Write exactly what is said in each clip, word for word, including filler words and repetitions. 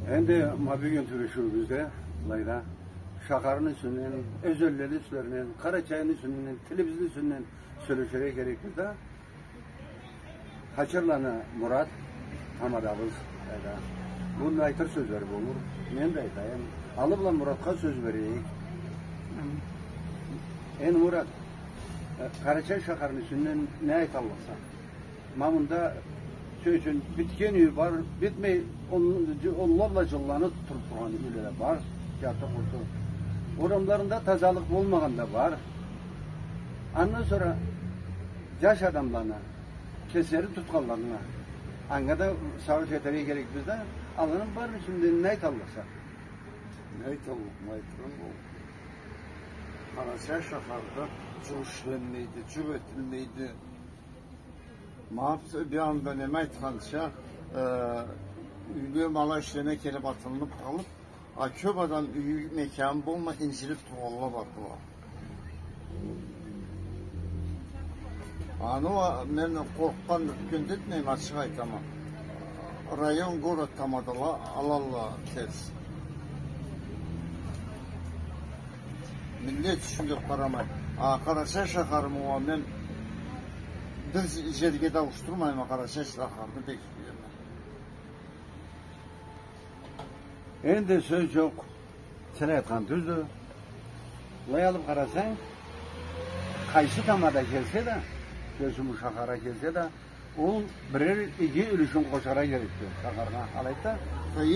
Энди ма бюгюн сёлешиуюбюзде, былайда, шахарны юсюнден, ёзенлени юслеринден, Къарачайны юсюнден, тилибизни юсюнден сёлеширге керекбиз да, Хачирланы Мурат тамадабыз, э, да. Муну айтыр сёзлери болур. Мен да айтайым. Алы бла Муратха сёз берейик. Эй, Мурат, э, Къарачай шахарны юсюнден не айталлыкъса? Ма мында, сёз ючюн, битген юй бар, битмей, он-, онла бла жылланы туруп тургъан юйле да бар, жарты-къурту. Орамларында тазалыкъ болмагъан да бар. Андан сора жаш адамланы кеслери тутханларына, анга да сагъыш этерге керекбиз да, аланы барыны юсюнден не айталлыкъса? Не айталлыкъма, айтырым ол. Къарачай шахарда жукъ ишленмейди, жукъ этилмейди. Ма бир анда неме айтханча, э, юйле ма алай ишлеме келип атылынып къалып, а кёп адам юй меканы болмай, инджилип тургъанла бардыла. Аны уа мен къоркъгъан бир кюн да этмейме, ачыкъ айтама. Район, город тамадала алалла терс. Миллет ючюн деп къарамай. А Къарачай шахарымы уа мен бир жерге да ауушдурмайма, Къарачай шахарны бек сюеме. Энди сёз жокъ. Сен айтхан тюздю. Былай алып къарасанг, къайсы тамада келсе да, сёз ючюн, бу шахаргъа келсе да, ол бирер иги юлюшюн къошаргъа керекди шахаргъа. Алайды да.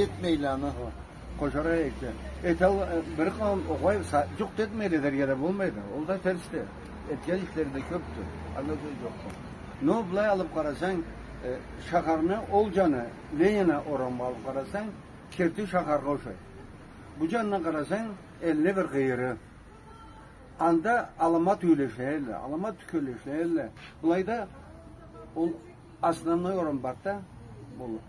Этмейле аны. Къошаргъа керекди. Этел, э, бир къауум огъай са-, жукъ этмейле дерге да болмайды. Ол да терсди. Этген ишлери да кёпдю. Анда сёз жокъду. Но былай алып къарасанг, э, шахарны ол жаны, Ленина орамын алып къарасанг, керти шахаргъа ушай. Бу жанына къарасанг, элли бир къыйыры. Анда аламат юйле ишлейдиле, аламат тюкенле ишлейдиле. Былайда ол основной орам барды да, ол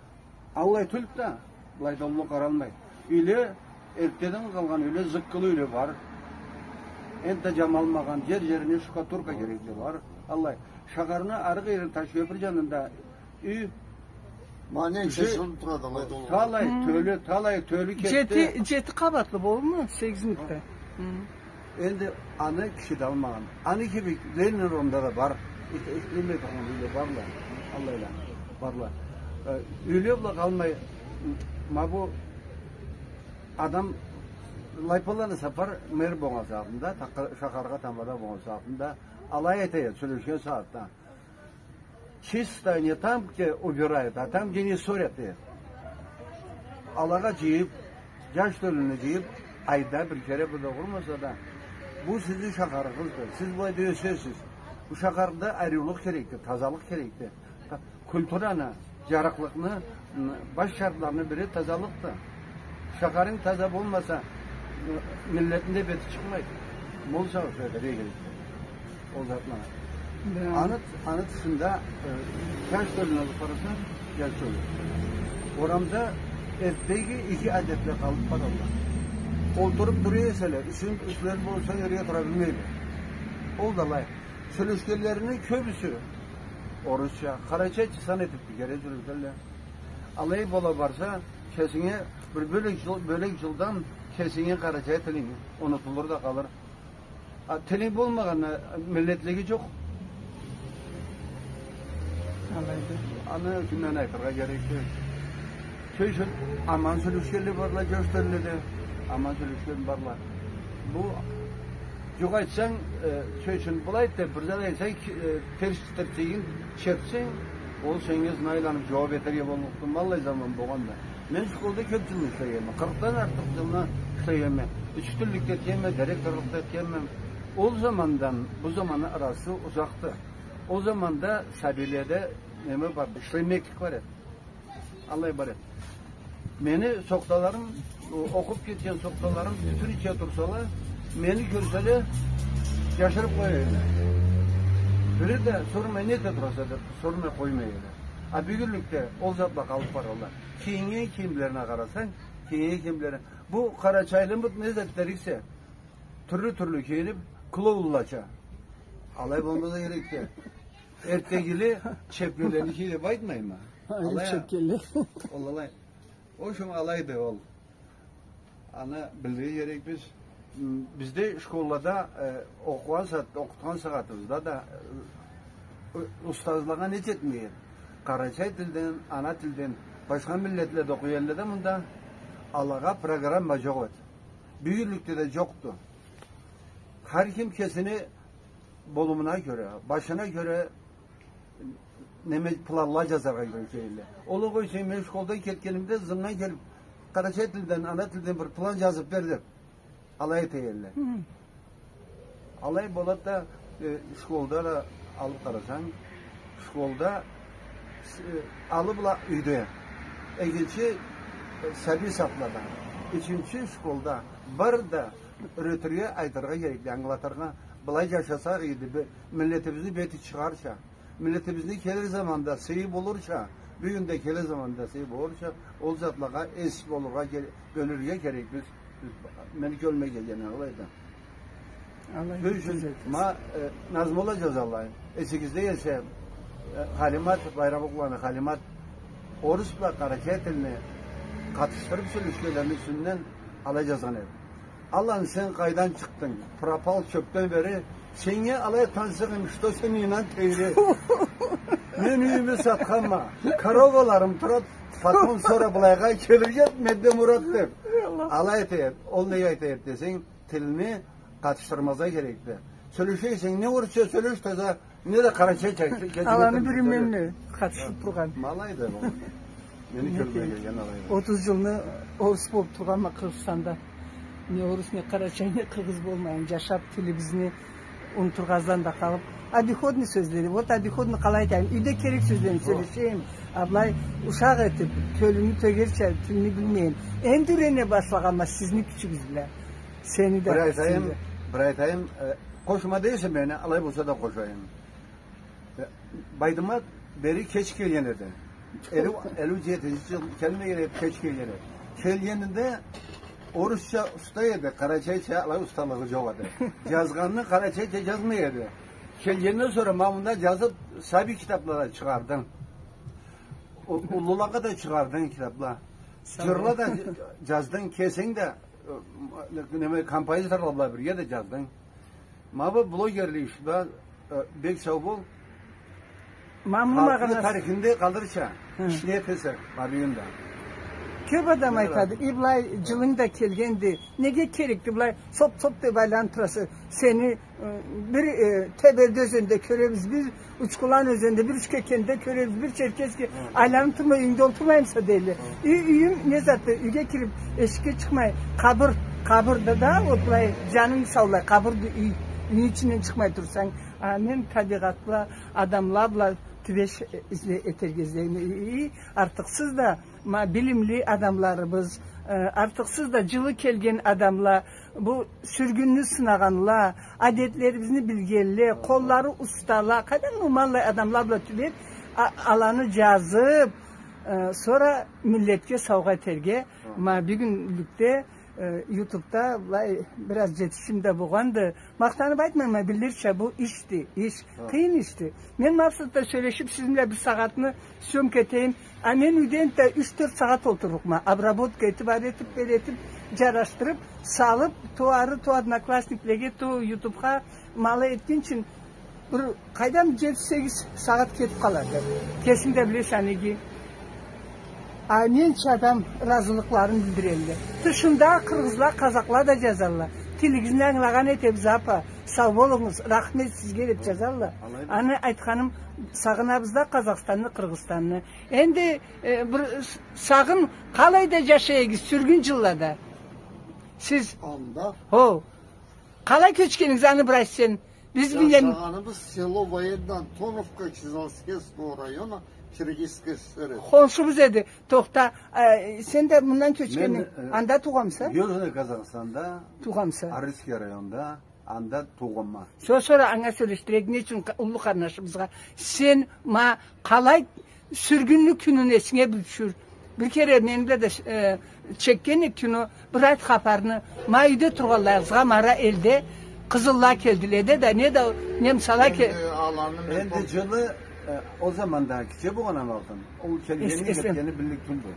аллай тюлдю да, былайда уллу къаралмай. Юйле, эртдеден къалгъан юйле, зыккылы юйле бар. Энтда жамалмагъан, жер-жерине штукатурка керекди бар. Аллай. Шахарны ары къыйыры, Ташкёпюр жанында юй. Ма ненча жыл турады алайда ол. Талай тёлю, талай тёлю кетди. Жети, жети къабатлы болурму? Сегизмиди? Энди аны киши да алмагъан. Аны кибик Ленин орамында да бар. Эк-, эклемей тургъан юйле барла. Аллайла. Барла. Э, юйле бла къалмай, ма бу адам Лайпаланы Сапар мэр болгъан сагъатында, такъы-, шахаргъа тамада болгъан сагъатында, алай айта эди, сёлешген сагъатда. Чисто не там, где убирают, а там, где не ссорят, э. Алагъа жыйып, жаш тёлюню жыйып, айда бир кере бир да къурмаса да, бу сизни шахарыгъызды, сиз былайда ёсесиз. Бу шахарда ариулукъ керекди, тазалыкъ керекди. Та-, культураны, жарыкълыкъны, м, баш шартларыны бири тазалыкъды. Шахарынг таза болмаса, м, миллетни да бети чыкъмайды. Ма ол сагъыш этерге керекди ол затлагъа. Да. Аны, аны тышында, э, жаш тёлюн алып къарасанг, жаш тёлю. Орамда эртдеги иги адетле къалып баралла. Олтуруп тура эселе, юсюн, юслери болса, ерге тура билмейле. Ол да алай. Сёлешгенлерини кёбюсю орусча, къарачайча сан этип бир кере сёлешелле. Алай бола барса, кесинге бир бёлек жыл, бёлек жылдан кесинге къарачай тилинг унутулур да къалыр. А, тилинг болмагъанда, миллетлиги жокъ. Алайды. Аны кимден айтыргъа керекди? Сёз ючюн, аман сёлешгенле барла, жаш тёлюледе, аман сёлешген барла. Бу, жукъ айтсанг, э, сёз ючюн, былай деп, бир зат айтсанг, э, терс, терсигин чертсенг, ол сеннге зына айланып жууап этерге боллукъду. Ма аллай заман болгъанды. Мен школда кёп жыл ишлегенме, къыркъдан артыкъ жылны ишлегенме. Учителлик да этгенме, директорлукъ да этгенме. Ол замандан бу заманны арасы узакъды. Ол заманда сабийледе неме бар эди, ишлемеклик бар эди. Аллай бар эди. Мени сохталарым, о-, окъуп кетген сохталарым бютюн иче турсала, мени кёрселе, жашырып къоя эдиле. Бири да сормай, не эте тураса деп, сормай къоймай эди. А бюгюнлюкде ол затла къалып баралла. Кийинген кийимлерине къарасанг, кийинген кийимлери. Бу къарачайлымыды, не зат дериксе, тюрлю-тюрлю кийинип, клоунлача. Алай болмазгъа керекди. Эртдегиле чепкенлени кий деп айтмайма. Алай чепкенле. Ол алай. В общем, алайды ол. Аны билирге керекбиз. М, бизде школлада, э, окъугъан сагъат, окъутхан сагъатыбызда да, э, устазлагъа не джетмей эди? Къарачай тилден, ана тилден, башха миллетле да окъуй эдиле да мында, алагъа программа джокъ эди. Бюгюнлюкде да джокъду. Хар ким кесини болумуна кёре, башына кёре неме, планла джазаргъа кёре эдиле. Ол огъесе мен школдан кетгенимде ызымдан келиб, къарачай тилден, ана тилден бир план джазыб бер деб, алай эте эдиле. Хы. Алай болады да, э, школда да алыб къарасанг, школда, э, алы бла юйде, экинчи, э, сабий саблада, ючюнчю школда бир да юретирге, айтыргъа керекди, ангылатыргъа, былай джашасакъ эди, бе-, миллетибизни бети чыгъарча. Миллетибизни келир заманда сыйы болурча, бюгюн да келир заманда сыйы болурча, ол затлагъа эс болургъа кер-, бёлюрге керекбиз. Биз, мени кёлюме келгени алайды. Алай. Сёз ючюн, ма, э, назму бла джазалла. Эсигизде эсе, э, Халимат, Байрамукъланы Халимат орус бла къарачай тилни къатышдырыб сёлешгенлерини юсюнден алай джазгъан эди. Алан, сен къайдан чыкъдынг? Пропал чёпден бери. Сеннге алай тансыкъ эдим, что сен, инаан, тейри. Мен юйюмю сатханма. Короваларым турады, потом сора былайгъа келирге Меддемурат деб. Алай эте эди. Ол неге айта эди десенг, тилни къатышдырмазгъа керекди. Сёлеше эсенг, не орусча сёлеш таза, не да къарачайча, ке-, ке-. Аланы бири мен, мен къатышыб тургъан. Ма алайды ол. Мени кёлюме келген алайды. Отуз джылны орус болуб тургъанма Къыргъызстанда. Не орус, не къарачай, не къыргъыз болмайын, джашаб, тилибизни унутургъаздан да къалыб. Обиходный сёзлени, вот обиходный къалай айтайым, юйде керек сёзлени сёлешейим. А былай ушакъ этиб, кёлюмю тёгерча, тилни билмейим. Энди юрене башлагъанма сизни кючюгюз бла. Сени да. Бир айтайым, бир айтайым, э, къошма дейсе мени, алай болса да къошайым. Э, Байдымат бери кеч келген эди. Элли, элли джетинчи джыл келмеген эди, кеч келген эди. Келгенинде орусча уста эди, къарачайча алай усталыгъы джокъ эди. Джазгъанны къарачайча джазмай эди. Келгенден сора ма мында джазыб, сабий китабла да чыгъардынг. У-, уллулагъа да чыгъардынг китабла. Джырла да дж-, джаздынг, кесинг да, э, неме, композиторла бла бирге да джаздынг. Ма бу блогерлик иши бла, э, бек сау бол. Ма муну магъанасы. Халкъны тарихинде къалырча ишни этесе, барыгъын да. Кёб адам айтады, и былай джылынг да келгенди, неге керекди былай соп-соп деб айланыб тураса, сени, э, бир, э, Теберди ёзенде кёребиз, бир Учкулан ёзенде, бир Учкекенде кёребиз, бир Черкесский, айланыб турмай, юйюнгде олтурмаймыса дейле. Юй-, юйюм не затды, юйге кириб, эшикге чыкъмай, къабыр, къабырда да, вот былай, джанынг саулай, къабырды юй, юйню ичинден чыкъмай турсанг. А мен табигъат бла, адамла бла тюбеш изле-, этерге излейме. И, и, артыкъсыз да, ма, билимли адамларыбыз, э, артыкъсыз да джылы келген адамла, бу сюргюнню сынагъанла, адетлерибизни билгенле, къоллары устала, къайдан, нормальный адамла бла тюбеб, а-, аланы джазыб, э, сора миллетге саугъа этерге, ма, бюгюнлюкде, э, ютубда былай бираз джетишим да болгъанды. Махтаныб айтмайма, билирча, бу ишди, иш, къыйын ишди. Мен макъсатда сёлешиб, сизни бла бир сагъатны съёмка этейим. А мен юйде да юч-тёрт сагъат олтурурукъма. Обработка этиб, ары этиб, бери этиб, джарашдырыб, салыб, то ары, то Одноклассниклеге, то ютубха, ма алай этгинчи, бир, къайдам, джети-сегиз сагъат кетиб къалады. Кесинг да билесе, неге. А ненча адам разылыкъларын билдирелле. Тышында къыргъызла, къазакъла да джазалла. Тилигизни ангылагъан этебиз, апа. Сау болугъуз, рахмет сизге деб джазалла. Алайды. Аны айтханым, сагъынабыз да Къазахстанны, Къыргъызстанны. Энди, э, бир с-, сагъын, къалайда джашай эдигиз сюргюн джыллада? Сиз... Анда? Хо. Къалай кёчгенигиз, аны бир айтсанг. Биз билген... Джашагъаныбыз село Военно-Антоновка Кызылскесского района, Киргизская ССР. Хоншубуз эди. Тохта, э, сен да мындан кёчгенинг. Мен, э, анда туугъанмыса? Южный Казахстанда, туугъанмыса? Арыский районда. Анда туугъанма. Со-, сора анга сёлешдирейик, не ючюн къа-, уллу къарнашыбызгъа. Сен ма къалай сюргюнню кюнюн эсинге бир тюшюр. Бир кере мени бла да, э, чекген эдик кино, бир айт хапарны. Ма юйде тургъанларыбызгъа, ма ары элде къызылла келдиле да, да, не да немсала ке-... Энди аланы мен... Энди пол- джылы Э, ол заманда кичи болгъанма, ол келгени, эс-, эсем, кетгени биллик тюлдю.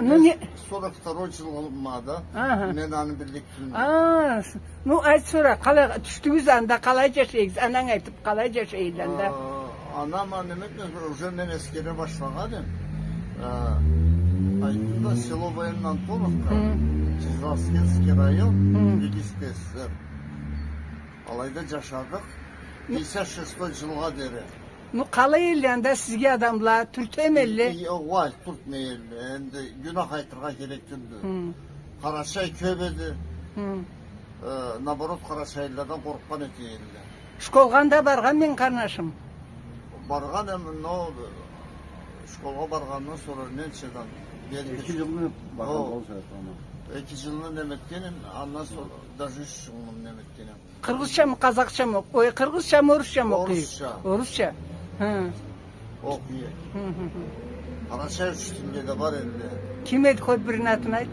Ну, не... Сорок второй джыллада. Аха. Мен аны биллик тюлме. А, с-, ну, айт сора, къалай тюшдюгюз анда, къалай джашайсыз, ананг айтыб, къалай джашайды анда? А, анам, а, неме этмез, уже мен эсгере башлагъан эдим. Э, айтдым да, село Военно-Антоновка, хы, Чизласкенский район, хы, Киргизская ССР. Алайда джашадыкъ. Ну, пятьдесят шестой джылгъа дери. Ну, къалай элле анда сизге адамла, тюртмейле? И, и, угъай, тюртмейле. Энди гюнах айтыргъа керек тюлдю. Хы. Къарачай кёб эди. Хы. Э, наоборот, къарачайлыладан къоркъгъан этелле. Школгъа анда баргъанмы, къарнашым? Баргъан эм, но, школгъа баргъандан сора ненча адам берди. Эки джылны баргъан. О, болса, тамам. Эки джылны неме этген эм, андан сора даже юч джылны неме этген эм. Къыргъызчамы, къазахчамы окъ-, ой, къыргъызчамы, орусчамы окъуй? Орусча. Орусча. Хы. Окъуй. Хы, хы, хы. Къарачай учитель да бар энди. Ким эди, хоть бирини атын айт.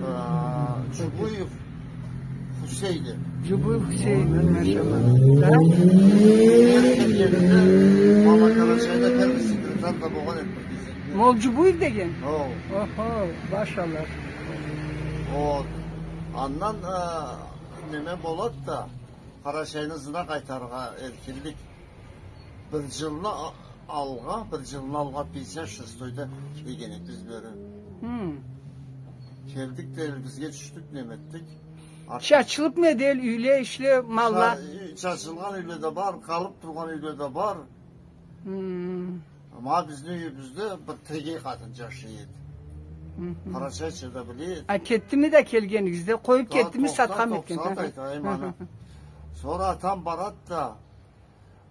А, Джубуев Хусей деб. Джубуев Хусей, машалла. Да? Мен келгенде, ма Къарачайда первый секретарь да болгъан эди бир кесекни. Ма ол Джубуев деген? Хо. Охо, машалла. Вот. Андан, а, неме болад да, Къарачайны ызына къайтарыргъа эркинлик. Бир джылны а-, алгъа, бир джылны алгъа пятьдесят шестойда келген эдик биз бери. Хы. Келдик да, элибизге тюшдюк, неме этдик. Ар- Чачылыбмы эди эл, юйле, ишле, малла? Ча-, чачылгъан юйле да бар, къалыб тургъан юйле да бар. Хы. Ма бизни юйюбюзде бир тегей къатын джашай эди. Хы-хы. Къарачайча да биле эди. А кетдими да келгенигизде? Къоюб кетдими, сатхан этгенми? Тохта, тохта, айтайым аны. Хы-хы. Сора атам барад да,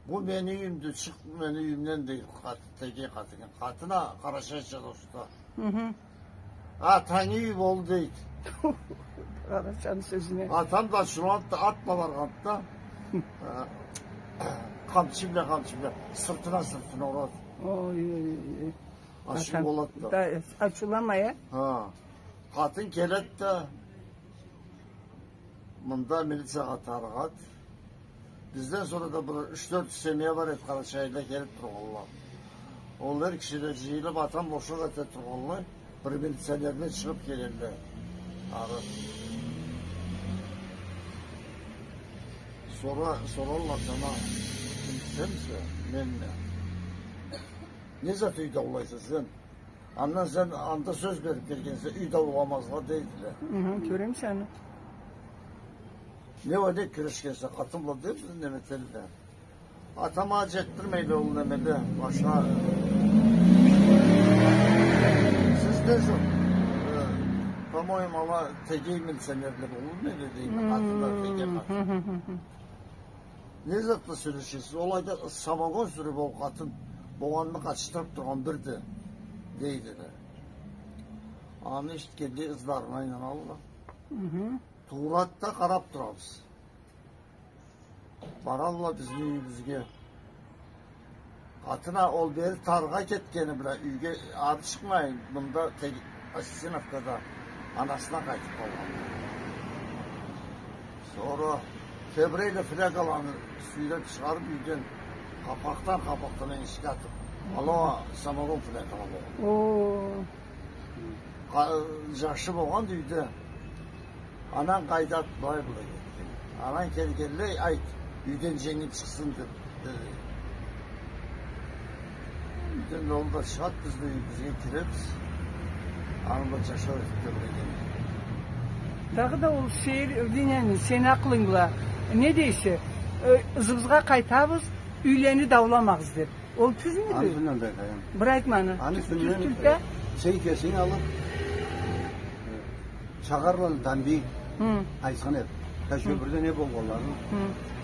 бу мени юйюмдю, чыкъ мени юйюмден, дейди къат-, тегей къатын. Къатын а къарачайча да уста. Хы-хы. Атангы юйю болду, дейди. Къарачайны сёзюне. Атам да ачыуланад да, атла баргъанды да. Э, къамчы бла, къамчы бла. Сыртына, сыртына урад. Ой, ой, ой. Ачыу болад да. Да, ачыуламай, э? Ха. Къатын келед да, мында милициягъа тарыгъад. Бизден сора да бир юч-тёрт семья бар эди, къарачайлыла келиб тургъанла. Ол эр киши да джыйылыб, атам бошакъ эте тургъанлай, бир милиционерден чыгъыб келелле. Ары. Сора, соралла сама, сенмисе, менме. Не зат юй даулайса сен? Андан сен анда сёз бериб келгенсе, юй дауламазгъа, дейдиле. Хы-хы, кёремисе аны. Не уа, не кюрешгенсе къатын бла деб, неме этелле. Атама джетдирмейле ол немеле, башха. Сиз не зат, э, по-моему, ала тегей милиционерле болур, неме дейме, къатынла тегей къатын. Хы-хы-хы. Не зат бла сёлешесиз? Ол айда самогон сюрюб ол къатын, болгъанны къатышдырыб тургъан бирди, дейдиле. Аны эшитгенлей, ызларына айланалла. Хы-хы. Турад да, къараб турабыз. Баралла бизни юйюбюзге. Къатын а ол бери тарыгъа кетгени бла юйге ары чыкъмай, мында тек Осиновкада анасына къайтыб къалгъан. Сора тебирейле фляганы сюйреб чыгъарыб юйден, къапакъдан, къапакъдан эшикге атыб, ала самогон флягала болгъан. О. Къа-, джашы болгъанды юйде. Ананг къайдады, былай-былай кетген. Ананг келгенлей, айт, юйден дженгил чыкъсын деб, деди. Юйден ол да чыгъад, биз да юйюбюзге киребиз. Аны бла джашау этиб тебиреген. Дагъыда ол сейир, Вениамин, сени акъылынг бла, не дейсе, э, ызыбызгъа къайтабыз, юйлени дауламагъыз деб. Ол тюзмюдю? Аны юсюнден да айтайым. Бир айтма аны. Аны юсюнден, тюз тюлдю да, э, чей кесинг алыб, э, чагъарланы дамбий, хы, айтхан эди. Хы. Ташкентде не болгъанларын, хы,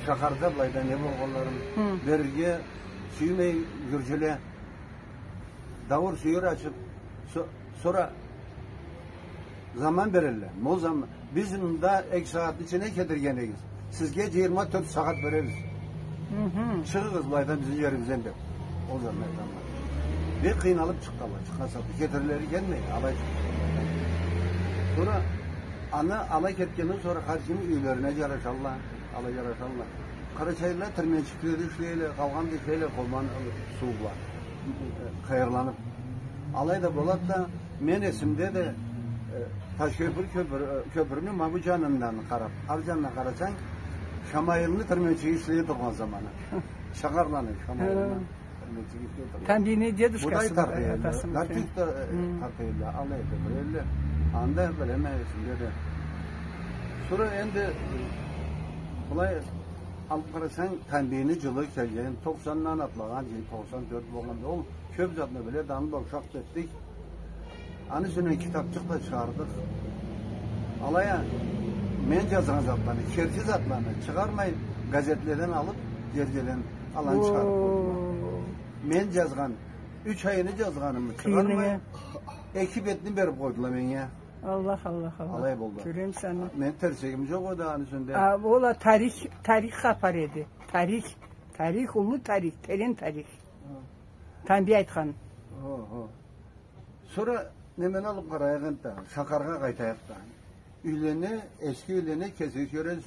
шахарда былайда не болгъанларын, хы, берирге сюймей джюрюле. Дауур-сюйюр ачыб, со-, сора заман берелле. Ол заман, биз мында эки сагъатны ичине кетирген эдик. Сизге джыйырма тёрт сагъат беребиз. Хы-хы. Чыгъыгъыз былайдан, бизни джерибизден, деб. Ол заман айтханла. Бек къыйналыб чыкъгъанла, чыкъгъан сагъатда. Кетиргилери келмей, алай чыкъгъанла. Сора аны алай кетгенден сора хар ким юйлерине джарашалла, алай джарашалла. Къарачайлыла тирменчикледе ишлейле, къалгъан да ишлейле, къолман, э, суу бла, э, къайырланып. Алай да болады да, мен эсимде да, э, Ташкёпюр кёпюр, э, кёпюрню ма бу джанындан къарап, ар джанындан къарасанг, Шамайылны тирменчиги ишлей тургъан заманы. Шахарланы Шамайылны. Хы. Тирменчиги ишлей тургъан. Тамбийни дедушкасы, Будай тартыйлы, атасы мыкен. Нартюх да, э, Хы. тартыйлы, алай да билелле. Анда билеме, эсимде да. Сора энди, э, былай алып къарасанг, Тамбийни джылы келген, токъсандан атлагъан, джи-, токъсан тёрт болгъанда, ол кёп затны биледи, аны бла ушакъ этдик. Аны юсюнден китапчыкъ да чыгъардыкъ. Алай а, мен джазгъан затланы, керти затланы чыгъармай, газетледен алып, джерден аланы чыгъарып къойдум. О. Мен джазгъан, юч айны джазгъанымы чыгъармай, Къыйынынга. эки бетни берип къойдула меннге. Аллах, Аллах, Аллах. Алай болду. Кёремисе аны. Мен терслигим джокъ эди аны юсюнде. А, ол а тарих, тарих хапар эди. Тарих, тарих, уллу тарих, терен тарих. Хы. Тамбий айтхан. Хы, хы. Сора немени алып къарайыкъ энди, шахаргъа къайтайыкъ да. Юйлени, эски юйлени кесигиз кёресиз,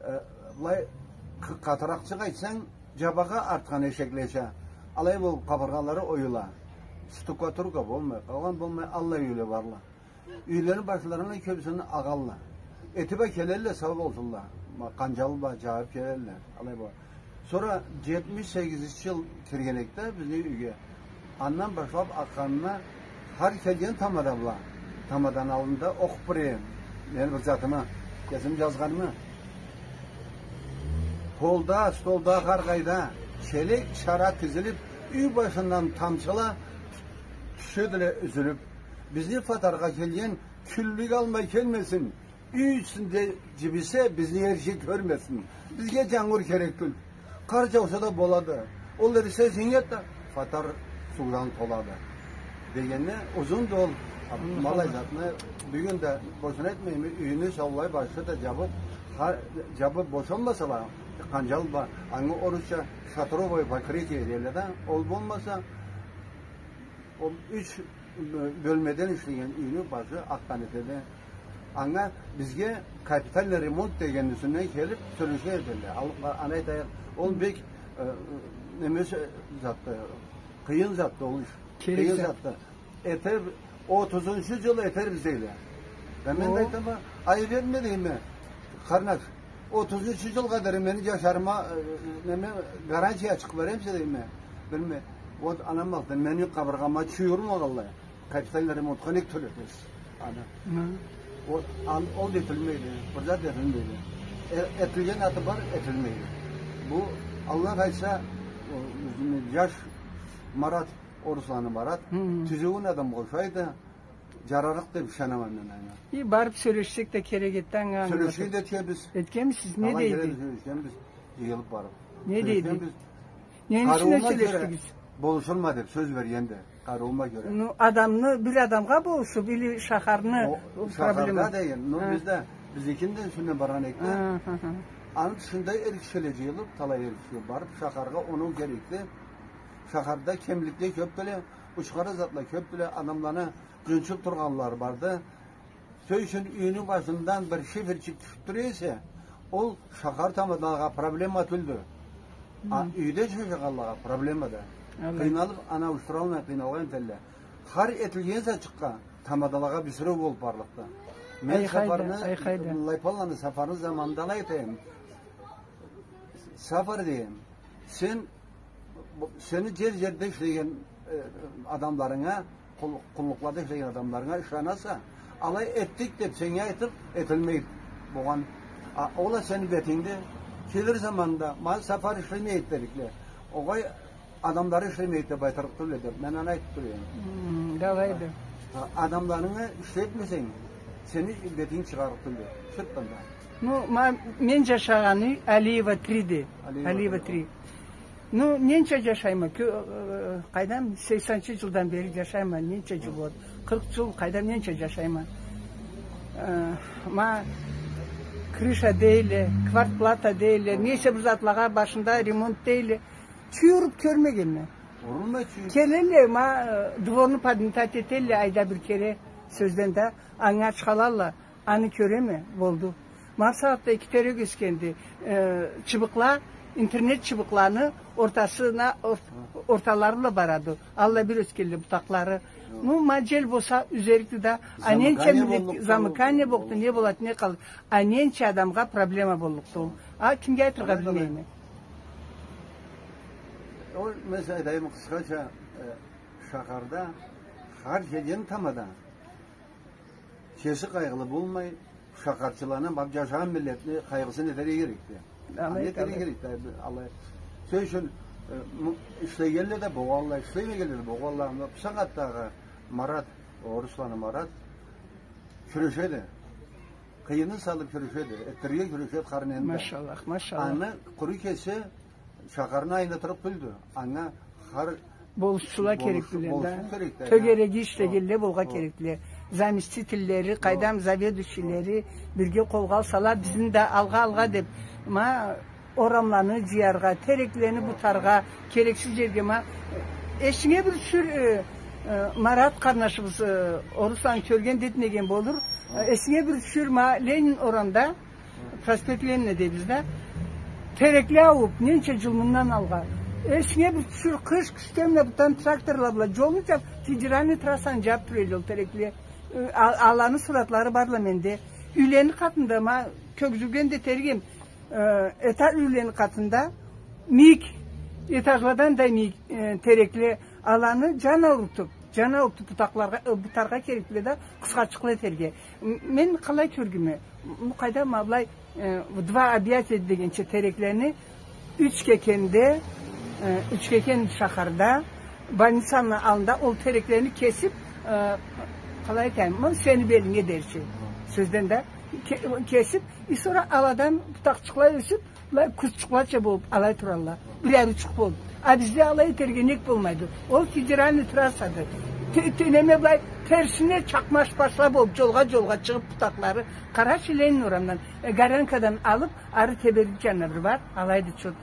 э, былай къы-, къатыракъчыкъ айтсанг, джабагъа артхан эшеклеча. Алай болуп, къабыргъалары оюла. Штукатурка болмай, къалгъан болмай, аллай юйле барла. Юйлени башларына кёбюсюн агъалла. Этип а келелле, сау болсунла. Ма-, къанджал бла джабып келелле. Алай бла. Сора джетмиш сегизинчи джыл кирген эдик да бизни юйге. Андан башлап акъгъанына хар келген тамада бла. Тамаданы аллында окъуп бир эдим. Мени бир затымы, кесим джазгъанымы. Полда, столда, хар къайда челек, чара тизилип, юй башындан тамчыла тюшедиле юзюлюп. Бизни фатаргъа келген кюллюк алмай келмесин. Юй ичинде джибисе, бизни эр джик кёрмесин. Бизге джангур керек тюл. Къар джауса да болады. Ол эрисе, зингет да, фатар суудан толады. Дегенде, узунду ол. Ма аллай затны бюгюн да бошуна этмейме, юйню саулай башы да джабып, ха-, джабып бошалмасала, къанджал бла, анга орусча шатровое покрытие дейле да, ол болмаса, ол юч бёлмеден ишлеген юйню башы акъгъан этеди. Анга бизге капитальный ремонт дегенни юсюнден келип сёлеше этелле. Ал, аны айтайыкъ, ол бек, э, неме затды, къыйын затды ол иш. Керек зат. Къыйын затды. Этер, отузунчу джыл этербиз дейле. Да мен да айтама, айып этме дейме. Къарнаш, отузунчу джылгъа дери мени джашарыма, э, неме, гарантия ачыкъ беремисе дейме. Билме, вот анам алды, мени къабыргъама чуйурмагъанлай. Капитальный ремонтха нек тёлетесиз аны? Хы. Вот, ан-, ол да этилмейди, бир зат да этилмейди. Э, этилген заты бар, этилмейди. Бу, Аллах айтса, о, бизни джаш Марат, Орусланы Марат, хы, тюзюгюн адам къошайды, джарарыкъ деп ышанама мен анга. И барып сёлешсек да керек эди анга. Сёлешген да этгенбиз. Этгенмисиз, не дейди? Сёлешгенбиз, джыйылып барып. Не дейди? Сёлешгенбиз. Нени ючюн сёлешдигиз? Къарыуума кёре болушурма деп сёз бергенди. Къарыуума кёре. Ну, адамны, бир адамгъа болушуп, или шахарны проблема? О, шахарда деген, ну, биз да, бизникини да юсюнден баргъан эдик да. Аны тышында эр кишиле джыйылып, талай эр кишиле барып, шахаргъа оноу керекди. Шахарда кемликле кёпдюле, учхара затла кёпдюле, адамланы джунчуп тургъанлары барды. Сёз ючюн, юйню башындан бир шиферчик тюшюп тура эсе, ол шахар тамадалагъа проблема тюлдю. А юйде джашагъанлагъа проблемады. Къыйналып, аны ауушдуралмай къыйналгъан этелле. Хар этилген затчыкъгъа тамадалагъа бюсюреу болуп барлыкъды. Мен Сафарны, Лайпаланы Сафарны заманында алай айтайым. Сафар, дейим, сен, бу, сени джер-джерде ишлеген, э, адамларынга, къул-, къуллукълада ишлеген адамларынга ышанаса, алай этдик деп сеннге айтып, этилмейди болгъан. А ол а сени бетингде, келир заманда, ма Сафар ишлемейди дедикле. Огъай, адамлары ишлемейди деп айтырыкъ тюлле деп, мен аны айтып тура эдим. Хы, да алайды. А, адамларынгы ишлетмесенг, сени бетинг чыгъарыкъ тюлле. Сыртдан да. Ну, ма-, мен джашагъаны Алиева три де. Алиева три. Ну, ненча джашайма, кё-, э, къайдам, сексенинчи джылдан бери джашайма, ненча джыл болду? Къыркъ джыл, къайдам, ненча джашайма? Э, ма, крыша дейле, квартплата дейле, нейсе бир затлагъа башында ремонт дейле. Чуюруп кёрмегенме. Урулмай чуюруп. Келелле, ма, э, дворну подметать этелле, айда бир кере, сёзден да, анга чыгъалла, аны кёреме, болду. Ма бусагъатда эки терек ёсгенди, э, чыбыкъла, Интернет чыбыкъланы ортасына, ор-, орталары бла барады. Аллай бир ёсгенле бутакълары. Ну, ма джел болса, юзерикди да, а ненча замыкание миллет-, боллукъду, замыкание боллукъду, не болад, не къалад. А ненча адамгъа проблема боллукъду. А кимге айтыргъа билмейме. Ол, мен сизге айтайым къысхача, э, шахарда хар джерден тамада кеси къайгъылы болмай, шахарчыланы, ма бу джашагъан миллетни къайгъысын этерге керекди. Аны этерге керекди, алай. Сёз ючюн, э, м-, ишлегенле да болгъанла, ишлемегенле да болгъанла, ма бусагъатдагъы Марат, Орусланы Марат кюрешеди. Къыйынын салып кюрешеди, этдирирге кюрешеди хар нени да. Машаллах, машаллах. Аны къуру кеси шахарны айнытырыкъ тюлдю. Анга хар болушчула болуш-, керекдиле да. Болушу керекди, тёгереги ишлегенле болургъа керекдиле. Заместительлери, къайдам, заведующийлери бирге къолгъа алсала, бизни да алгъа, алгъа деп, ма, орамланы джыяргъа, тереклени бутаргъа, керексиз джерге, ма, эсинге бир тюшюр, э, э, Марат къарнашыбыз, э, Орусланы кёрген да этмеген болур. Э, эсинге бир тюшюр, ма, Ленин орамда, проспект Ленина дейбиз да. Терекле аууб, ненча джыл мындан алгъа. Эсинге бир тюшюр, къыш кюшде мына бутдан тракторла бла джолну джаб, федеральный трассаны джаб тура эди ол терекле. Э, а-, аланы суратлары барла менде. Юйлени къатында, ма, кёргюзген да этерик эм, э, этаж юйлени къатында мийик, этажладан да мийик, э, терекле, аланы джан аурутуб, джан аурутуб бутакъларгъа, э, бутаргъа керекдиле да, къысхачыкъла этерге. М-, мен къалай кёргюме, м-, къайдам, ма былай, э, в два объятия дегенча тереклени Учкекенде, э, Учкекен шахарда, больницаны аллында ол тереклени кесип, э, къалай айтайым, ма сени белинге дерча, сёзден да, ке-, кесип, и сора аладан бутакъчыкъла ёсюп, былай къуртчукълача болуп, алай туралла. Бир ариучукъ болуп. А бизде алай этерге нек болмайды? Ол федеральный трассады. Те-, те-, неме былай терсине чакъмаш башла болуп, джолгъа-джолгъа чыгъып бутакълары. Къарачы, Ленин орамдан, э, Горянкадан алып, ары Теберик джанына бир бар, алайды чот.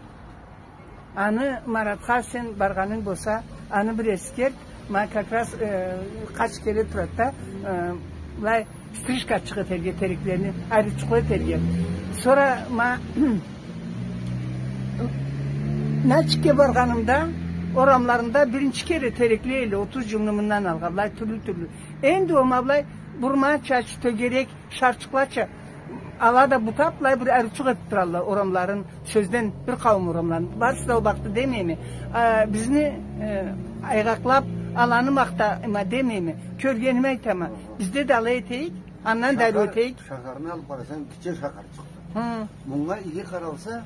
Аны Маратха сен баргъанынг болса, аны бир эсгерт, ма как раз, э, къач кере турады да, э, былай стрижкачыкъ этерге тереклени, ариучукъла этерге. Сора ма Начикге баргъанымда, орамларында биринчи кере терекле эдиле, отуз джылны мындан алгъа, былай тюрлю-тюрлю. Энди ол ма былай бурма чач, тёгерек, шарчыкълача, ала да бутап, былай бир ариучукъ этип туралла орамларын, сёзден, бир къауум орамларын. Барысы да ол бартды демейме. А, бизни, э, айгъакълап, аланы махтама демейме. Кёргеними айтама. Бизде да алай этейик, андан да ариу этейик. Шахарны алып къарасанг, гитче шахарчыкъды. Хы. Мынга иги къаралса,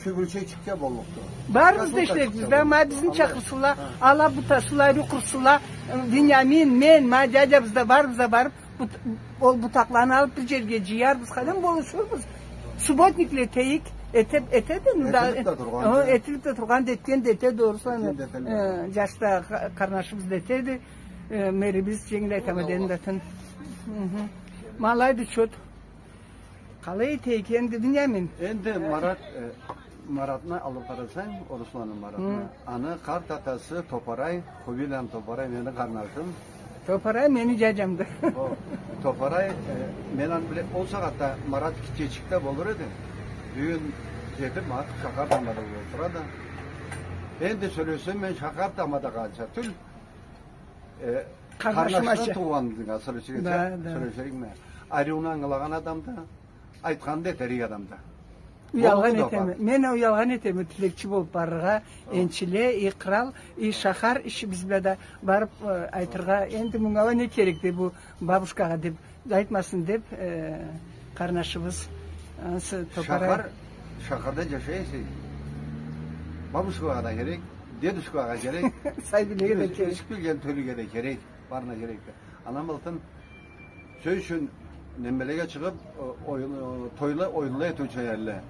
Чюгюрчечикге боллукъду. Барыбыз да ишлерикбиз да, ма бизни чакъырсынла, ала бутасынла, ариу къурсунла, Вениамин, мен, ма дядябыз да барыбыз да барып, бут-, ол бутакъланы алып бир джерге джыярбыз, къайдам, болушурбуз. Субботникле этейик, эте-, этеди, ну да, этилип да тургъан, э, да. Этилип да тургъан, да этген да этеди, догърусун, этген да этеди, э, джаш да, къа-, къарнашыбыз да этеди, э, мэрибиз, дженгил айтама дедим да тын. Хы-хы. Ма алайды чот. Къалай этейик энди, Вениамин? Энди Марат, э, Маратны алып къарасанг, Орусланы Маратны. Хы. Аны къарт атасы Топарай, Хубийланы Топарай, мени къарнашым. Топарай мени дядямды. О, Топарай, э, мен аны биле-, ол сагъатда Марат гитчечик да болур эди. Бюгюн джетип, Марат шахар тамада болуп турады. Энди сёлешсем, мен шахар тамадагъынча тюл, Э, къарнашымача. Къарнашдан туугъанынга сёлеширикме. Да, да. Сёлеширикме. Ариуну ангылагъан адам да, айтханын да этерик адам да. Уялгъан этеме. Мен уялгъан этеме, тилекчи болуп барыргъа, энчиле, и кърал, и шахар ишибиз бла да барып, э, айтыргъа. Энди мынга не керекди бу бабушкагъа деп. Айтмасын деп, э, къарнашыбыз, ансы Топарай. Шахар, шахарда джашай эсенг, бабушкагъа да керек, дедушкагъа керек, сай билирге да керек. Ёсюп келген тёлюге да керек, барына керек да. Анам алтын, сёз ючюн, немелеге чыгъып, о-, оюн, о, тойла, оюнла этиучю эдиле.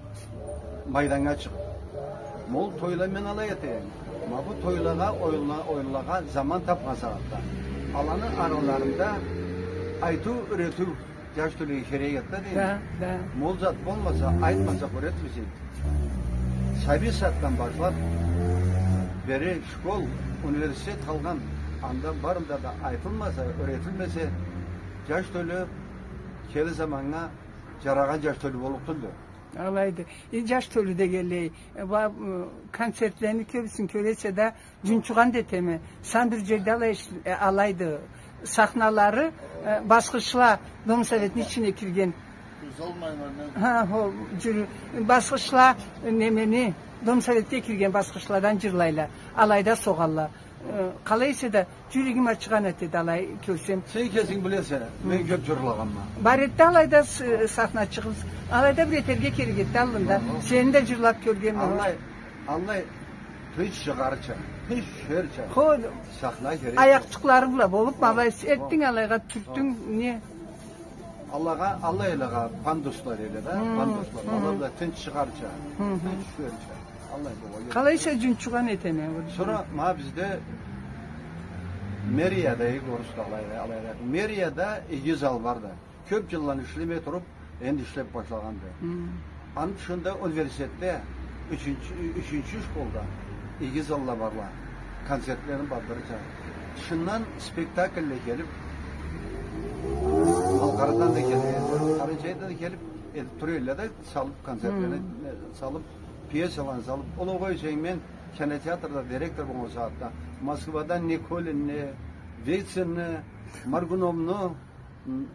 Майданнга чыгъып. Ма ол тойла мен алай этейим. Ма бу тойлагъа, оюнла-, оюнлагъа заман тапхан сагъатда. Аланы араларында айтыу, юретиу джаш тёлюге керек эди да, дейме. Да, да. Ма ол зат болмаса, айтмасакъ, юретмесек. Сабий сагъатдан башлап, бери школ, университет къалгъан, анда барында да айтылмаса, юретилмесе, джаш тёлю келир заманнга джарагъан джаш тёлю боллукъ тюлдю. Алайды. Э, джаш тёлю дегенлей, э, ва, э, концертлени кёбюсюн кёре эсе да, джунчугъан да этеме. Сан бир джерде алай иш-, э, алайды. Сахналары, э, басхычла, Дом советни ичине кирген. Узалмайла, не? Ха, хо, джюрю. Басхычла, э, немени, Дом советге кирген басхычладан джырлайла. Алайда согъалла. Э, къалай эсе да, джюрегим ачыгъан этеди алай кёрсем. Сен кесинг билесе, мен кёб джырлагъанма. Бар эди алайда с-, сахна чыгъыб, алайда бир этерге керек эди аллында. Сени да джырлаб кёргенме. Аллай, аллай тынч чыгъарча, тынч тюшерча. Хо, сахна керек. Аякъчыкълары бла болуб, алай этдинг, алайгъа тюртдюнг, не? Аллайгъа, аллайлагъа пандусла дейле да, пандусла. Ала бла тынч чыгъарча, тынч тюшерча. Аллай болур. Къалай эсе джунчугъан этеме. Сора ма бизде мэрияда, иги орусча алай, алай. Мэрияда иги зал барды. Кёб джылдан ишлемей туруб, энди ишлеб башлагъанды. Аны тышында университетде, ючюнчю, ючюнчю школда иги залла барла. Концертлерин бардырырча. Тышындан спектакльле келиб, Малкъардан да келиб, Къарачайдан да келиб, этиб тура эдиле да, салыб концертлени, э, салыб, пьесаланы салыб. Ол огъай эсе, мен кинотеатрда директор болгъан сагъатда Москвадан Никулинни, Вицинни, Моргуновну, м,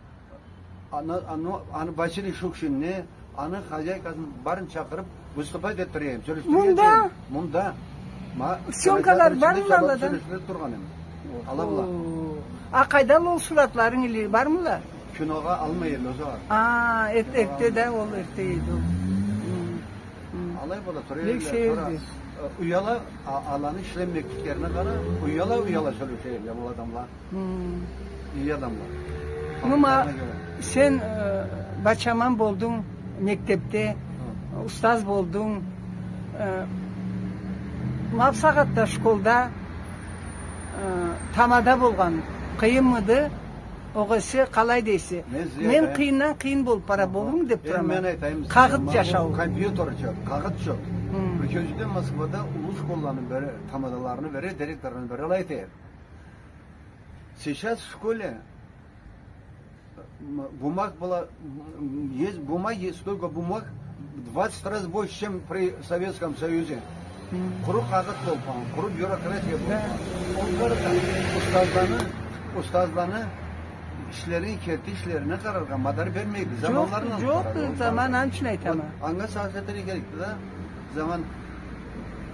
аны, аны, аны Василий Шукшинни, аны хозяйкасын барын чакъырыб, выступать этдире эдим, сёлешдире эдим. Мында? Мында. Ма, съёмкалары бармы алада? Сёлешдириб тургъан эдим. Ала бла. Охо. А къайдалы ол суратларынг, или бармыла? Киногъа алмай эдиле ол заман. А, эрт-, эртде да ол, эртде эди ол. Хы, хы. Алай бола тура эдиле, сора, э, уяла, а, аланы ишлемекликлерине къара, уяла, уяла сёлеше эдиле ол адамла. Хы. Иги адамла. Ну, ма, сен, э, бачаман болдунг мектебде, хы, устаз болдунг. Э, ма бусагъатда школда, э, тамада болгъан къыйынмыды? Огъесе, къалай дейсе? Мен къыйындан къыйын болуб бара болурму деб турама. Къагъыт джашау. Компьютер джокъ, къагъыт джокъ. Хы. Бир кёзюуде Москвада уллу школланы бири, тамадаларыны бири, директорланы бири алай эте эди. Сейчас в школе, м, бумаг было, м, есть бумаги, столько бумаг, в двадцать раз больше, чем при Советском Союзе. Хы. Къуру къагъыт болуб, къуру бюрократия болуб. Да. Ол къарарда устазланы, устазланы ишлерин, керти ишлерине къараргъа мадар бермейди. Джокъ, заманларына джокъ, къараргъа, заман, аны ючюн айтама. Вот, анга сагъыш этерге керекди да. Заман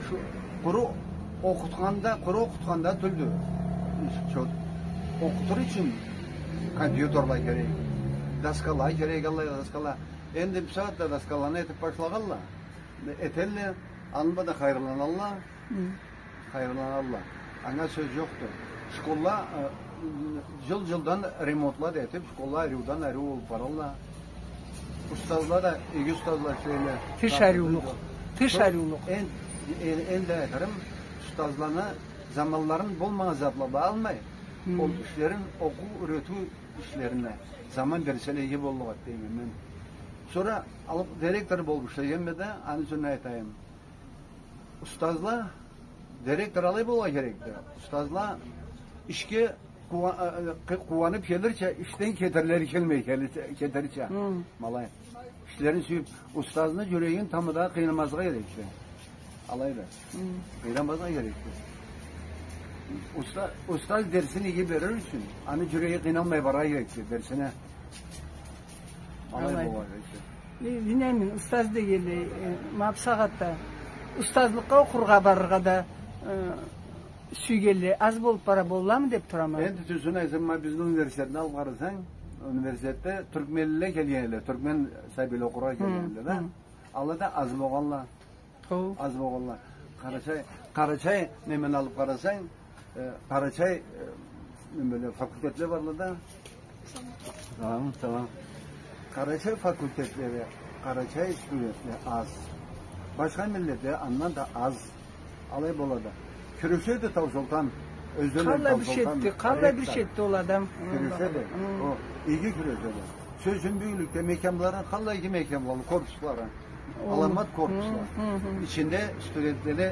шу къуру окъутханда, къуру окъутханда тюлдю. Чот. Окъутур ючюн компьютерла керек, доскала керек, аллай доскала. Энди бусагъатда доскаланы этиб башлагъанла. Этелле, аны бла да хайырланалла. Хы. Хайырланалла. Анга сёз джокъду. Школла, э, джыл-джылдан ремонтла да этиб, школла ариудан ариу болуб баралла. Устазла да, иги устазла ишлейле. Тыш ариулукъ. Тыш ариулукъ. Эн-, эн-, энди айтырым, устазланы заманларын болмагъан затла бла алмай, хы, ол ишлерин, окъуу, юретиу ишлерине заман берселе иги боллукъ эди дейме мен. Сора алыб директор болуб ишлегенме да, аны ючюн айтайым. Устазла, директор алай болургъа керекди. Устазла ишге къууа-, э, э, къы-, къууаныб келирча, ишден кетерлери келмей келирча, кетерча. Хы. Ма алай. Ишлерин сюйюб, устазны джюрегин тамада къыйнамазгъа керекди. Алайды. Хы. Къыйнамазгъа керекди. Уста-, устаз дерсин иги берир ючюн, аны джюреги къыйналмай барыргъа керекди дерсине. Алай болургъа керекди. Э, Бинямин, устаз дегенлей, э, ма бусагъатда устазлыкъгъа окъургъа барыргъа да, э, сюйгенле аз болуб бара болламы деб турама. Энди тюзюн айтсам, ма бизни университетни алыб къарасанг, университетде тюркменлиле келген эдиле, тюркмен сабийле окъургъа келген эдиле да. Хы. Ала да аз болгъанла. Хо. Аз болгъанла. Къарачай, Къарачай, немени алыб къарасанг, э, Къарачай, э, неме, факультетле барла да. Тамам, тамам. Къарачай факультетлери, Къарачай студентле аз. Башха миллетле андан да аз. Алай болады. Кюрешеди Таусолтан. Ёзден Таусолтан. Къаллай бир шетди, къаллай бир шетди ол адам. Кюрешеди. Хы. О, иги кюрешеди. Сёз ючюн, бюгюнлюкде мехкямлары, къаллай иги мехкямлары, корпуслары. О. Аламат корпусла. Хы, хы, хы. Ичинде студентлени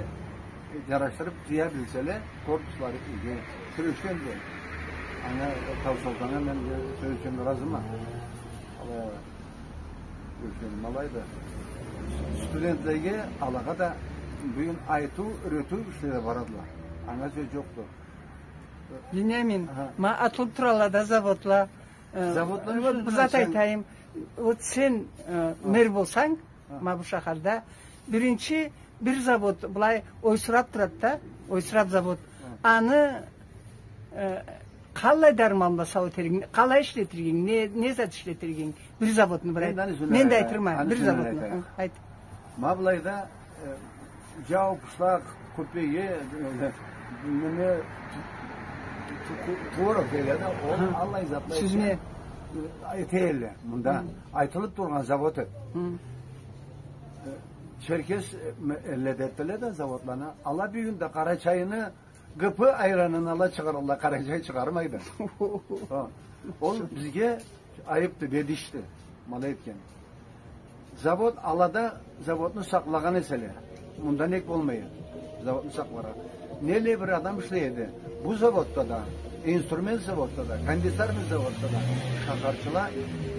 джарашдырыб джыя билселе, корпуслары иги. Кюрешгенди. Анга, Таусолтаннга мен, сёз ючюн, разыма. Алай. Ма алайды. Студентлеге, алагъа да бюгюн айтыу, юретиу ишле да барадыла. Анга сёз джокъду. Бинямин, ма атылыб туралла да заводла. Э, заводла бир зат айтайым. Вот сен, э, мэр болсанг, ма бу шахарда, биринчи бир завод былай ойсураб турады да, ойсураб завод. Аны, э, къаллай дарман бла сау этерик, къалай ишлетирик, не, не зат ишлетирик, бир заводну бир айт. Мен да айтырма, бир заводну. Ха, айт. Ма былайда, э, джау, пушлакъ, купеге, э, неме, ту-, ту-, творог дейле да, ол аллай затла сюзме. Э, этелле, мында айтылыб тургъан завод эди. Э, Черкес, э, ме-, элле да этелле да заводланы. Ала бюгюн да Къарачайны Г П айранын ала чыгъаралла, Къарачай чыгъармайды. Ха. Ол бизге айыбды, бедишди, ма алай этген. Завод, алада заводну сакълагъан эселе, мында нек болмай эди заводну сакъларгъа? Нелле бир адам ишлей эди. Бу заводда да, инструмент заводда да, кондитерный заводда да шахарчыла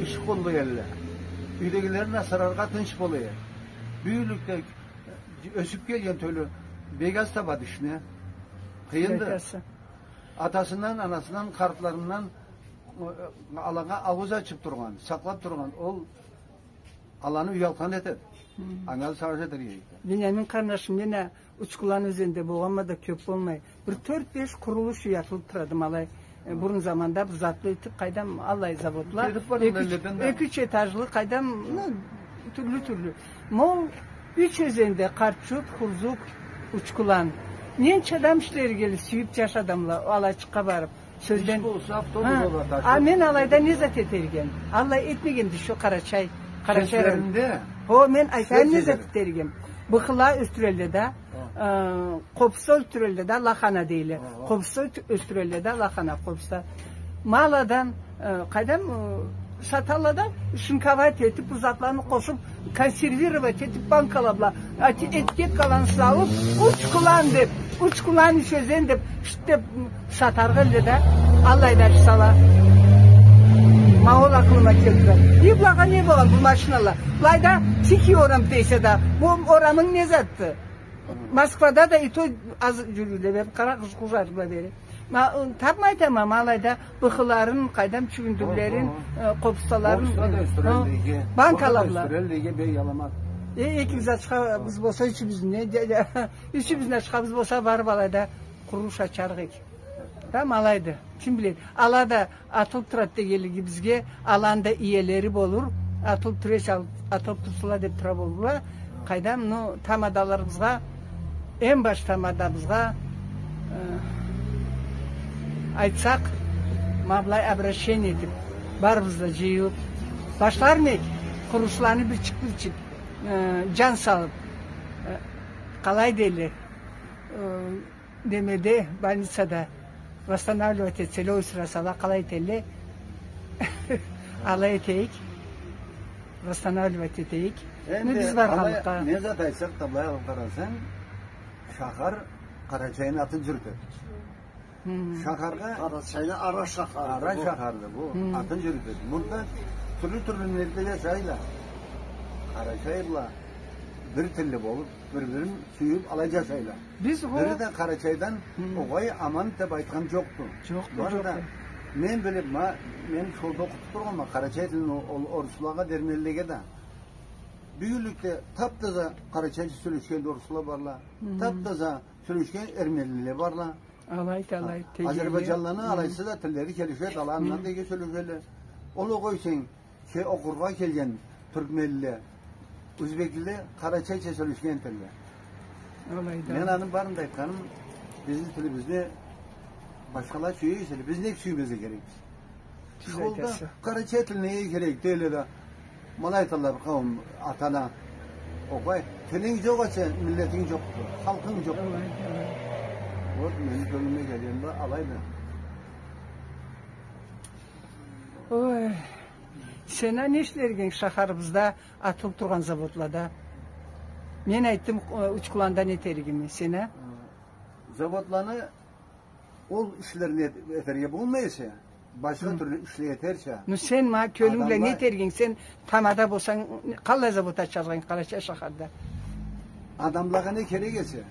иш къоллай эдиле. Юйдегилерин асыраргъа тынч бола эди. Бюгюнлюкде ёсюб келген тёлю бек аз табады ишни. Къыйынды. Бек аз. Атасындан, анасындан, къартларындан, э, алагъа ауз ачыб тургъан, сакълаб тургъан, ол аланы уялтхан этеди. Анга да сагъыш этерге керекди. Бинямин къарнашым, мен а Учкулан ёзенде болгъанма да кёб болмай. Бир тёрт-беш къурулуш юй атылыб турады, ма алай. Э, бурун заманда бир затла этиб, къайдам, аллай заводла. Эки-юч этажлы, къайдам, ну, тюрлю-тюрлю. Ма ол юч ёзенде Къарт-Джурт, Хурзук, Учкулан. Ненча адам ишлерге сюйюб джаш адамла, алайчыкъгъа барыб. Сёзден. Иш болса, автобус бола, ташып. А мен алайда не зат этерик эдим? Алай этмегенди шу Къарачай. Къарачай район. Хо, мен айтайым, не зат этерик эдим. Быхла ёсдюрелле да, э, къобузса ёсдюрелле да, лахана дейле. Къобузса ёсдюрелле да, лахана, къобузса. Ма аладан, э, къайдам, э, саталла да, шинковать этиб, бу затланы къошуб, консервировать этиб, банкала бла, эти-, этикеткаланы салыб, Учкулан деб, Учкулан, Юч ёзен деб, шт деб, м, сатаргъа элле да, аллай да иш сала. Ма ол акъылыма келди. И былагъа не болгъан бу машинала? Былайда Тихий орам дейсе да, бу орамынг не затды? Москвада да и то аз джюрюйле, бери къара, къуж-, къужарла бери. Ма, ы, табмай да, ма, ма алайда быхыларын, къайдам, чюгюндюрлерин, э, къобузсаларын, э, банкала бла. Э, экибиз ачхабыз болса, ючюбюзню, э, ючюбюзню ачхабыз болса, барыб алайда къурулуш ачарыкъ эдик. Да, ма алайды. Ким биледи? Ала да атылыб турады дегенлигибизге, аланы да иелери болур. Атылыб тура эсе, атылыб турсунла деб тура болурла. Къайдам, ну, тамадаларыбызгъа, эм баш тамадабызгъа, э, айтсакъ, ма былай обращение этиб, барыбыз да джыйылыб, башлармы эдик къурулушланы бирчик-бирчик, э, джан салыб, э, къалай дейле, э, немеде, больницада восстанавливать этселе, ойсурасала, къалай этелле, алай этейик, восстанавливать этейик. Энди биз баргъанлыкъгъа. Не зат айтсакъ да, былай алыб къарасанг, шахар Къарачайны атын джюрютеди. Хы. Шахаргъа... Къарачайны ара шахары. Ара шахарды бу. Хы. Атын джюрютеди. Мында тюрлю-тюрлю миллетле джашайла. Къарачай бла бир тилли болуб, бир-бирин сюйюб, алай джашайла. Бири да Къарачайдан огъай, аман деб айтхан джокъду. Джокъду, джокъду. Мен билиб, ма, мен школда окъутуб тургъанма къарачай тилни ол, ол оруслагъа да, эрмелилеге да. Бюгюнлюкде тап-таза къарачайча сёлешген да орусла барла. Хы. Тап-таза сёлешген эрмелиле барла. Алайды, алайды. Азербайджанланы алайсыз да тиллери келишеди, ала андан да иги сёлешелле. Ол огъай сен, ке-, окъургъа келген тюркменлиле, узбеклиле къарачайча сёлешген этелле. Алайды. Мен аны барын да айтханым, бизни тилибизни башхала сюе эселе, биз нек сюймезге керекбиз? Школда къарачай тил неге керек дейле да, ма алай айталла бир къауум ата-ана. Огъай, тилинг джокъ эсе, миллетинг джокъду, халкъынг джокъду. Алайды, алайды. Вот, мени кёлюме келген да алайды. Ой, сен а не ишлерик эдинг шахарыбызда атылыб тургъан заводлада? Мен айтдым, э, Учкуланда не этеригими, сен а? Заводланы ол ишлерин эт-, этерге болмай эсе, Башха тюрлю ишле этерча. Ну, сен ма кёлюнг бла не этерге эдинг? Сен тамада болсанг, къаллай завод ачаргъа эдинг Къарачай шахарда? Адамлагъа не керек эсе,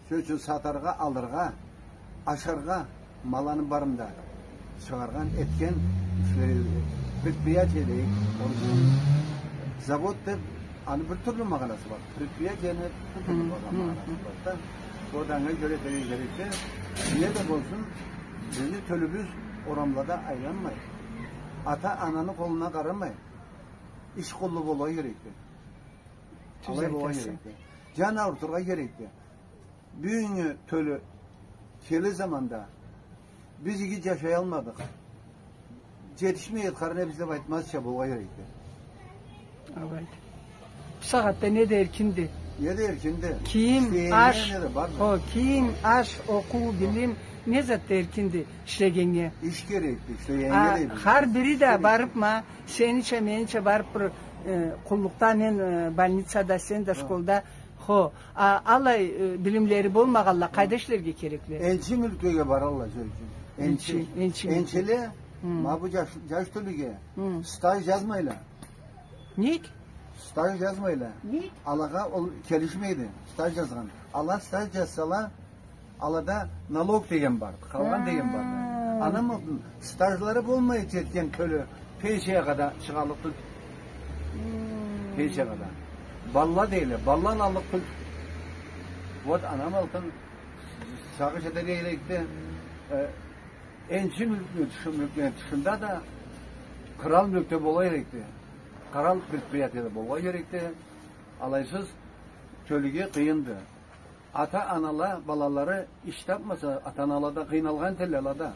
сёз ючюн, сатаргъа, алыргъа, ашаргъа, малланы барын да чыгъаргъан, этген, предприятие дейик, ол завод деп, аны бир тюрлю магъанасы бар. Предприятияны бир тюрлю магъанасы бар да. Ол анга кёре керек да, не да болсун, бизни тёлюбюз орамлада айланмай, ата-ананы къолуна къарамай, иш къуллу болургъа керекди. Алай болургъа керекди. Джан аурутургъа керекди. Бюгюннгю тёлю келир заманда биз иги джашаялмадыкъ, джетишмей эди къарныбыз деп айтмазча болургъа керекди. Алайды. Бу сагъатда не да эркинди. Не да эркинди. Кийим, аш, о, кийим, аш, окъуу, билим, не зат да эркинди ишлегеннге. Иш керекди, ишлегеннге да. Хар бири да барып, ма, сенича, менича барып бир, э, къуллукъда, мен, э, больницада, сен да школда. Хо, а аллай, э, билимлери болмагъанла къайда ишлерге керекле? Энчи мюлклеге баралла, сёз ючюн. Энчи, энчи мюлкле. Энчиле, ма бу джаш, джаш тёлюге стаж джазмайла. Нек? Стаж джазмайла. Нек? Алагъа ол келишмейди, стаж джазгъан. Ала стаж джазсала, алада налог деген барды, къалгъан деген барды. Анам алтын стажлары болмай джетген тёлю пенсиягъа да чыгъаллыкъ тюлдю. Пенсиягъа да. Балла дейле, балла аллыкъ тюлдю. Вот, анам алтын сагъыш этерге керекди. Э, энчи мюлкню тышы-, мюлкню тышында да кърал мюлкде болургъа керекди. Кърал предприятияда болургъа керекди. Алайсыз тёлюге къыйынды. Ата-анала, балалары иш тапмаса, ата-анала да къыйналгъан этелле ала да.